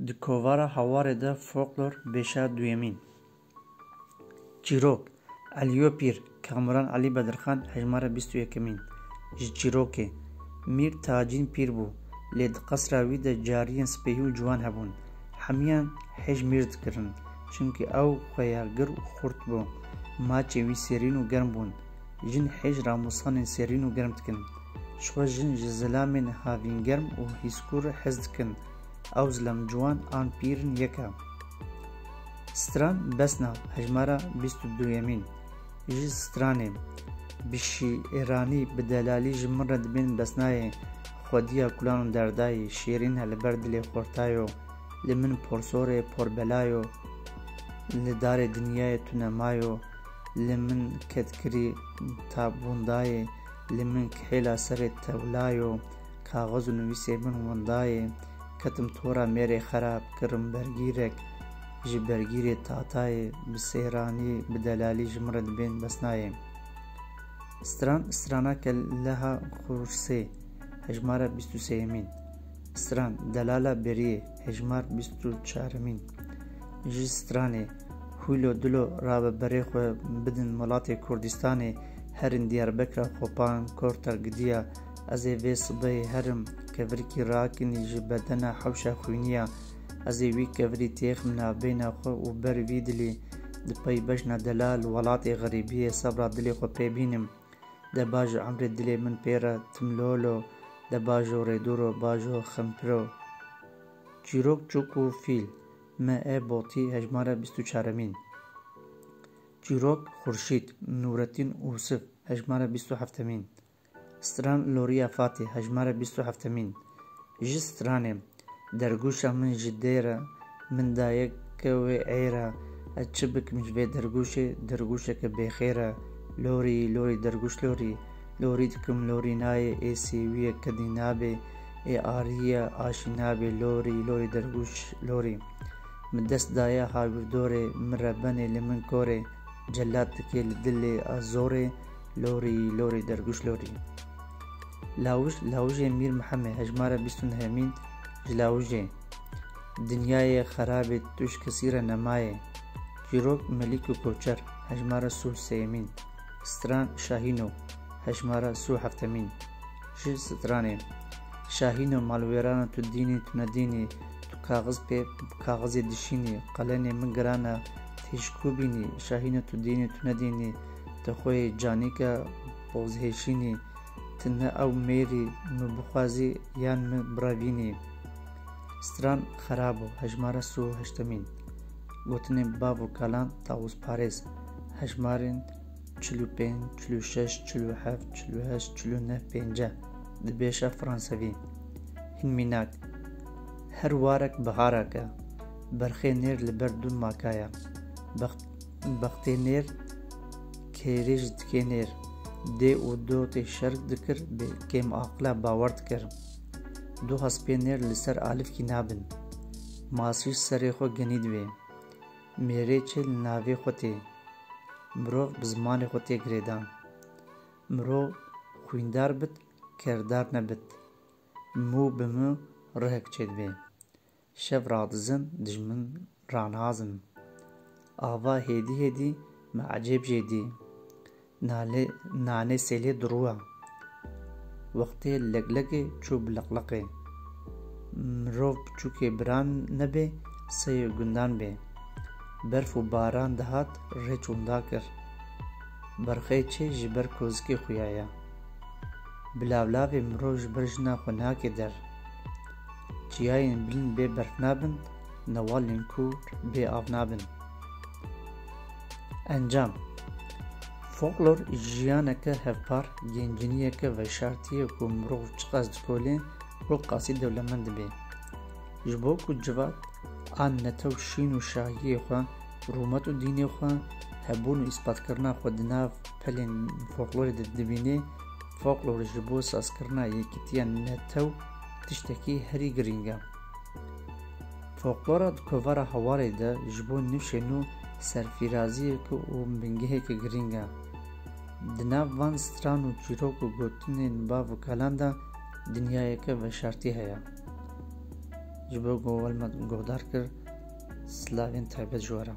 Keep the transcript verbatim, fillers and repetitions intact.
Di kovara Hawarê de folklor, beşa duyemîn. Çîrok, Eliyo Pîr, Kamuran Elî Bedirxan, hejmara bîst û yekemîn. Ji çîrokê, Mîr Tacîn pîr bû, lê di qesra wî de cariyên spehî û ciwan hebûn. Hemiyan hej mîr dikirin, çimkî ew xweyagir û xurt bû. Maçê wî serîn û germ bûn. Jin hej ramûsanên serîn û germ dikin. Ji xwe jin ji zilamên havîngerm û hîskûr hez dikin. Ew zilam ciwan an pîr in yek e. Stran, Besna, hejmara bîst û duyemîn. Ji stranê, Bi şîranî, bi delalî ji min re dibên besnayê, xwediya kulan û derdayê, şêrîn e li ber dilê xortayo, li min porsorê porbelayo, li darê dinyayê tu nemayo, li min ketkirî tabûndayê, li min kihêla serê tewlayo, kaxez û nivîsê min wendayê, ketim tora mêrê xerab, kirim bergîrek, ji bergîrê tatayê, bi sêranî, bi delalî ji min re dibên besnayê. Stran, strana keleha xursê, hejmara bîst û sêyemîn. Stran, delala beriyê, hejmar bîst û çaremîn. Ji stranê, Hûlo dilo rabe berê xwe bidin welatê Kurdistanê, herin Diyarbekira Xopan, Korta Gidiya, ez ê vê sibehê herim, kevirkî rakinî ji bedena hewşa xwîniya, ez ê wî kevirî têxim navbeyna xwe û ber vî dilî di pey bejna delal welatê xerîbiyê sebra dilê xwe pê bînim. De bajo emrê dilê min pê re timlolo, de bajo rêdûro, bajo xempiro. Çîrok, Çûk û Fîl, M E Botî, hejmara bîst û çaremîn. Çîrok, Xurşîd, Nûretîn Ûsif, hejmara bîst û heftemîn. Stran, Loriya Fatê, hejmara bîst û heftemîn. Ji stranê, Dergûşa min ji dêr e, min dayeke wê êr e, ez çi bikim ji vê dergûşê, dergûşeke bêxêr e. Lorî, lorî, dergûş lorî, lorî dikim lorînayê, ê sêwiyê kedî nabê, ê ariyê aşî nabê, lorî, lorî, dergûş lorî. Min dest daye hawîrdorê, min rebenê li min korê, celat dike li dilê a zorê, lorî, lorî, dergûş lorî. Lawij, Lawijê Mîr Mihemê, hejmara bîst û nehemîn. Ji Lawijê, Dinyayê xerabê tu ji kesî re nemayê. Çîrok, Melîk û Koçer, hejmara sî û sêyemîn. Stran, Şahîno, hejmara sî û heftemîn. Ji stranê, Şahîno, malwêrana tu dînî, tu nedînî, tu kaxiz pê kaxizê dişînî, qelenê min giran e, tê ji ku bînî, Şahîno, tu dînî, tu nedînî, tu xwe yê canîka pozhêşînî, tu ne ew mêrî, min bixwazî yan min birevînî. Stran, Xerabo, hejmara sî û heştemîn. Gotinên bav û kalan, Tawûz Parêz, hejmarên çil û pênc, çil û şeş, çil û heft, çil û heşt, çil û neh, pênce, di beşa fransevî. Hin mînak, Her warek biharak e, berxê nêr li ber dûn makaya. Bext-, bextê nêr, kêrê ji dikê nêr, dê û dotê şerk dikir, bê kêm aqila bawer dikir. Du hespê nêr li ser alifkî nabin. Masî ji serê xwe genî divê. Mêrê çê li navê xwe tê. Mirov bi zimanê xwe tê girêdan. Mirov xwîndar bit, kerdar nebit. Mû bi mû rihek çêdibê. Şev radizin, dijmin ranazin. Ava hêdî hêdî, me ecêb jê dî. Nalê, nanê sêlê dirû e. Wextê leglekê çû bi leqleqê. Mirov piçûkê biran nebê, seyê gundan bê. Berf û baran dihat, rê çûnda kir. Berxê çê ji ber kozikê xuya ye. Bilavlavê mirov ji ber jina xwe nake der. Çiyayên bilind bê berf nabin, newalên kûr bê av nabin. Encam. Folklor jiyaneke hevpar, gencîniyeke veşartî ye ku mirov çiqas dikolê, wilo qasî dewlemend dibê. Ji bo ku civat an netew şîn û şahiyê xwe, rûmet û dînê xwe, hebûn û îspatkirina xwe di nav pelên folklorê de dibînê, folklor ji bo sazkirina yekîtiya netew tiştekî herî girîng e. Folklora di kovara Hawarê de ji bo nifşên nû serfîraziyeke û bingeheke girîng e. Di nav van stran û çîrok û gotinên bav û kalan de dinyayeke veşartî heye. Ji bo ku we me guhdar kir, silavên taybet ji we re.